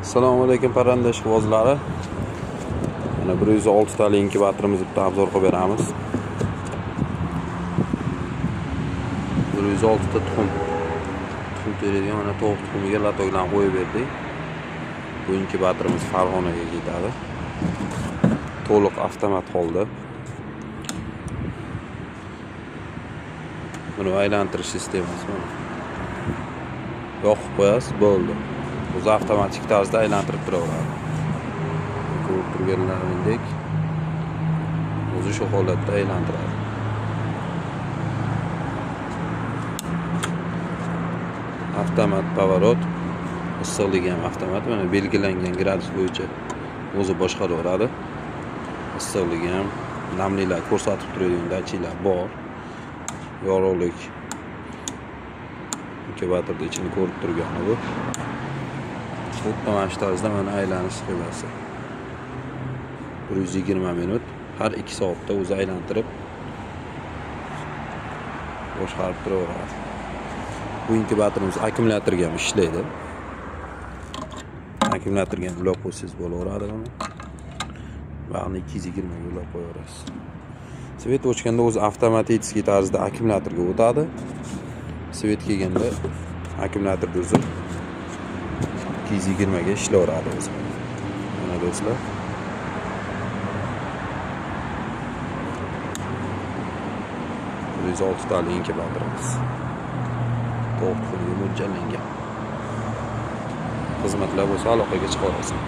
Assalomu alaykum parranda ishqibozlari. Mana 106 tali inkubatorimizni bitta obzor qilib beramiz. 106 ta tuxum. Tuxum teradigan mana tovuq tuxumiga latoklarni qo'yib berdik. Bu inkubatorimiz Farg'onaga ketadi. To'liq avtomat holda. Buni aylantirish sistemasi mana. Yoqib qo'yasiz, bo'ldi. O'zi avtomatik tarzda aylantirib turaveradi. Ko'rib turganlaringdek o'zi shu holatda aylantiradi. Avtomat поворот, issiqligi ham avtomat, mana belgilangan gradus bo'yicha o'zi boshqaraveradi. Issiqligi ham, namliklar ko'rsatib turadigan datchiklar bor. Yorug'lik inkubatorda ichini ko'rib turgani bu. Xuddi mana shu tarzda mana aylanish qilasi. 120 minut har 2 soatda o'zi aylantirib boshqarib turaveradi. Bu inkubatorimiz akkumulyatorga ham ishlaydi. Akkumulyatorga ham ulab qo'ysangiz bo'laveradi buni. Bag'ni 220 ga ulab qo'yaverasiz. Svet o'chganda o'zi avtomatik tarzda akkumulyatorga o'tadi. Svet kelganda akkumulyatorda o'zi 220 ga ishlayveradi o'zi. Mana do'stlar. Bu 106 tali inkubatorimiz. Tovuq tuxumiga mo'ljallangan. Xizmatlar bo'lsa aloqaga chiqaverasiz.